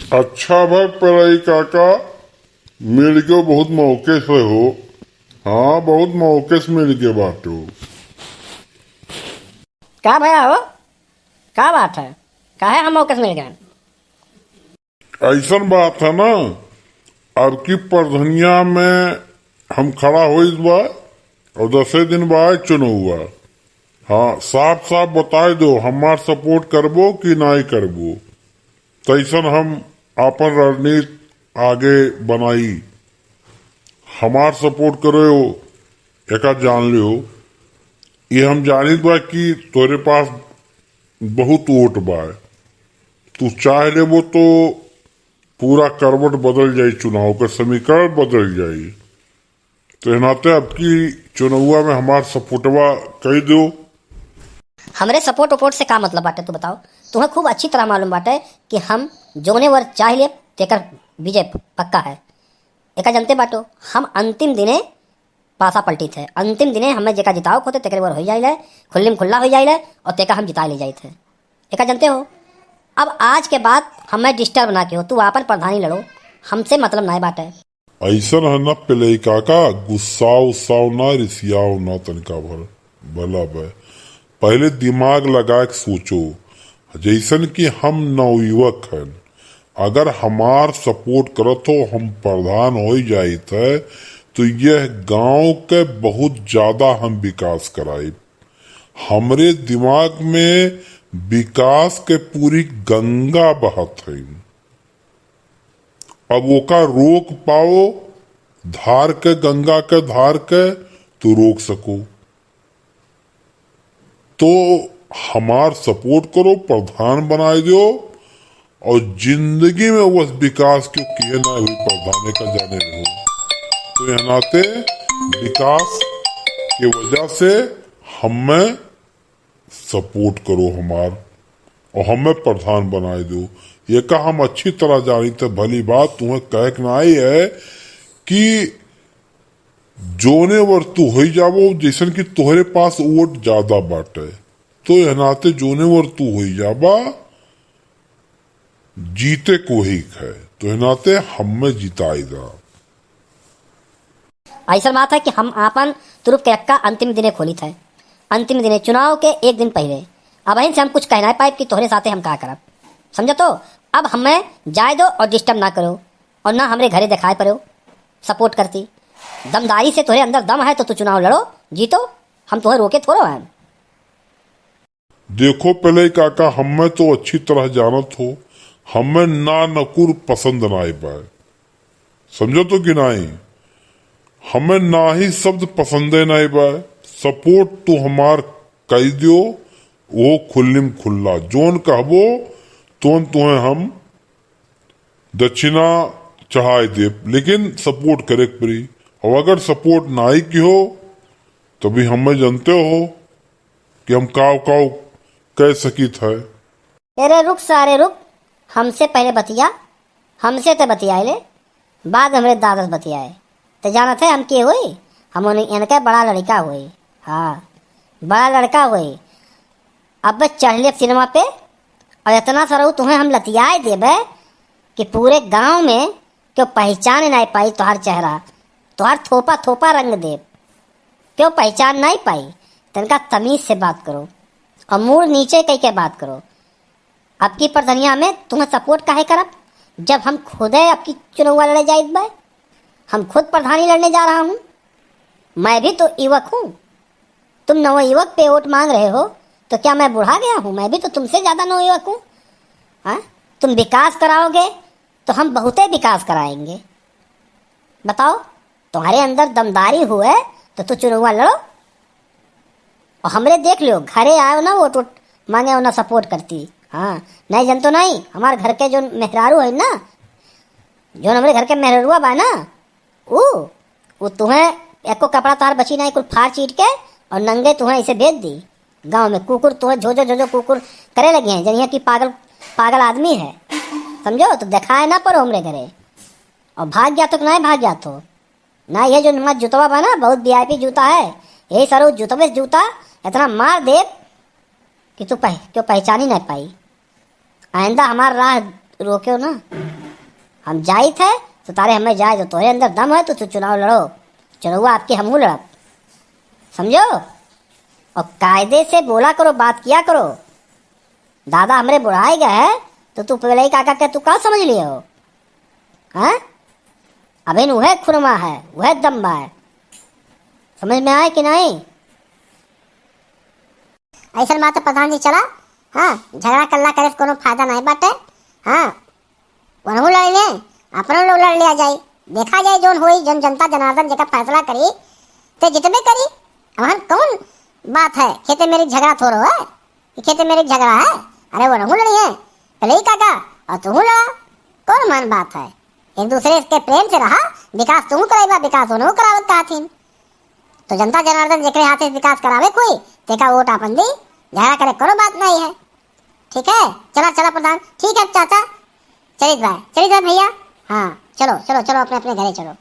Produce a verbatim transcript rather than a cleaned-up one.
अच्छा भर पड़ई काका, मिल गयो बहुत मौके से हो। हाँ, बहुत मौके से मिल गए बाटो। का भया हो? का बात है? काहे हम मौके से मिल गए? ऐसन बात है ना, अब की परधनिया में हम खड़ा होइस बा और दसे दिन बाद चुनौआ। हाँ, साफ साफ बताए दो, हमार सपोर्ट करबो कि नाई करबो। तैसन हम आपन रणनीति आगे बनाई। हमार सपोर्ट करो, एका जान लियो। ये हम जानित बा कि तोरे पास बहुत वोट बा। तू चाह लेबो तो पूरा करवट बदल जाई, चुनाव का समीकरण बदल जाई। तो नाते अब की चुनौआ में हमार सपोर्टवा कई दो। हमरे सपोर्ट वपोर्ट से का मतलब बाटे, तू बताओ। तुम्हें खूब अच्छी तरह मालूम बाटे कि हम जोने वर चाह लेब, तेकर विजय पक्का है। एका जनते बाटो, हम अंतिम दिने पासा पलटी थे। अंतिम दिने हमें जेका जिताओ होते, तेकरे वर हो जाइले, खुल्लिम खुल्ला हो जाइले और तेका हम जिता ले जाई थे। एका जनते हो, अब आज के बाद हमें डिस्टर्ब ना कियो, तू आपन प्रधानी लड़ो, हमसे मतलब नाय बाटे। ऐसन है ना पेलई काका, गुस्साओ उस्साओ ना, रिसियाओ ना तनिका भर, भला बे। पहले दिमाग लगा के सोचो, जैसन कि हम नवयुवक हन, अगर हमार सपोर्ट करत हो, हम प्रधान हो जाइत है, तो यह गांव के बहुत ज्यादा हम विकास कराइब। हमरे दिमाग में विकास के पूरी गंगा बहत है। अब ओका रोक पाओ, धार के, गंगा के धार के, तो रोक सको। तो हमार सपोर्ट करो, प्रधान बनाए दो, और जिंदगी में वस विकास क्यों किए ना हुई प्रधान का जाने रहो। तो यह नाते विकास के वजह से हमें सपोर्ट करो हमार और हमें प्रधान बनाए दो। ये का हम अच्छी तरह जानी थे, भली बात तुम्हें कहे के नाई है कि जोने वर तू होई जाबो, जैसन कि तोहरे पास वोट ज्यादा बाटे, तो यह नाते जोने वर तू होई जाबा, जीते को ही है, तो यह नाते हमें जिताई दा। ऐसन बात है कि हम आपन तुरुप के अक्का अंतिम दिने खोलित है, अंतिम दिने, चुनाव के एक दिन पहले। अबहिन से हम कुछ कह ना पाइब कि तोहरे साथे हम का करब, समझो तो। अब हमें जाए दो और डिस्टर्ब ना करो, और ना हमरे घरे दिखाए पड़ो, सपोर्ट करती। दमदारी से तोहरे अंदर दम है तो तू चुनाव लड़ो, जीतो, हम तोहे रोके थोड़ो हैं। देखो पेलई काका, हमें तो अच्छी तरह जानत हो, हमें ना नकुर पसंद नाई बा, समझो तो कि नाई? हमें ना ही शब्द पसंदे नाई बा। सपोर्ट तू हमार कई दियो, वो खुल्लिम खुल्ला, जोन कहबो तोन तुहें हम दक्षिणा चढ़ाए देब, लेकिन सपोर्ट करे के पड़ी। और अगर सपोर्ट नाई की हो, तभी हमें जानते हो कि हम काव काव कह सकित है। अरे रुक सारे रुक, हमसे पहले बतिया, हमसे ते बतियाए ले, बाद हमरे दादा से बतियाए। ते जानत है हम के होई? हम उन्हीं, इनका बड़ा लड़का होई। हाँ, बड़ा लड़का होई। अब चढ़ ले सिनेमा पे और इतना सरऊ तुम्हें हम लतियाए देबे कि पूरे गांव में क्यों पहचान नहीं पाई तोहार चेहरा, तोहार थोपा थोपा रंग देब, क्यों पहचान नहीं पाई। तनका तमीज से बात करो और मूड़ नीचे कई के बात करो। अब की परधनिया में तुम्हें सपोर्ट काहे करब, जब हम खुदे अब की चुनौवा लड़े जाइत बा? हम खुद प्रधानी लड़ने जा रहा हूँ। मैं भी तो युवक हूँ। तुम नवयुवक पे वोट मांग रहे हो, तो क्या मैं बुढ़ा गया हूँ? मैं भी तो तुमसे ज्यादा नवयुवक हूँ। हाँ, तुम विकास कराओगे तो हम बहुते विकास कराएंगे। बताओ, तुम्हारे अंदर दमदारी हुए तो तू चुनौवा लड़ो। और हमरे देख लियो, घरे आयो ना वोट वोट मांगे और ना सपोर्ट करती। हाँ, नहीं जनतो नहीं, हमारे घर के जो मेहरारू है ना, जो हमरे घर के मेहरारुआ बा ना, ऊ, ऊ तुम्हें एको कपड़ा तोहार बची नहीं, कुल फाड़ चीट के और नंगे तुम्हें ऐसे भेज दी। गांव में कुकुर तुम्हें झोझो झोझो कुकुर करे लगे हैं, जनिया कि पागल, पागल आदमी है, समझो, तो दिखाए ना पड़ो हमरे घरे। और भाग गया तो कि नहीं भाग गया तो? ना, ये जो हमारा जूतवा बा ना, बहुत वीआईपी जूता है, यही सरो जूतवे से जूता इतना मार दे कि तू पह-, क्यों पहचान ही नहीं पाई। आइंदा हमार राह रोक्यो ना। हम जाइत है, तो तारे हमें जाए, तो तोरे अंदर दम है, तो तू चुनाव लड़ो, चुनाव आपके हमहू लड़ब, समझो? और कायदे से बोला करो, बात किया करो। दादा हमरे बुढ़ाए गए हैं, तो तू पहले ही काका के तू का समझ लिए हो? हैं? अबहिन उहे खुरमा है, उहे दम बा है। समझ में आए कि नहीं? ऐसन बात है प्रधान जी, चला, हाँ, झगड़ा कल्ला करे से कोनो फायदा नहीं बाटे। हाँ, वनहू लड़ ले, अपनो लोग लड़ लिया जाए, देखा जाए जौन होई, जौन जनता जनार्दन जेका फैसला करी, ते जितबे करी। अब हम कौन बात है, खेते मेरी झगड़ा थोड़ो है, कि खेते मेरी झगड़ा है। अरे वनहू लड़ी है, पहले ही काका, और तू लड़ा, कौन मान बात है? एक दूसरे के प्रेम से रहा, विकास तू कराइबा, विकास वनहू करावत कहथिन। तो जनता जनार्दन जेकरे हाथे से विकास करावे कोई, तेका वोट आपन दी, झगड़ा करे कोनो बात नहीं है। ठीक है, चला, चला प्रधान, ठीक है चाचा, चलित बा, चलित बा भैया, हाँ, चलो, चलो, चलो, अपने, अपने घरे चलो।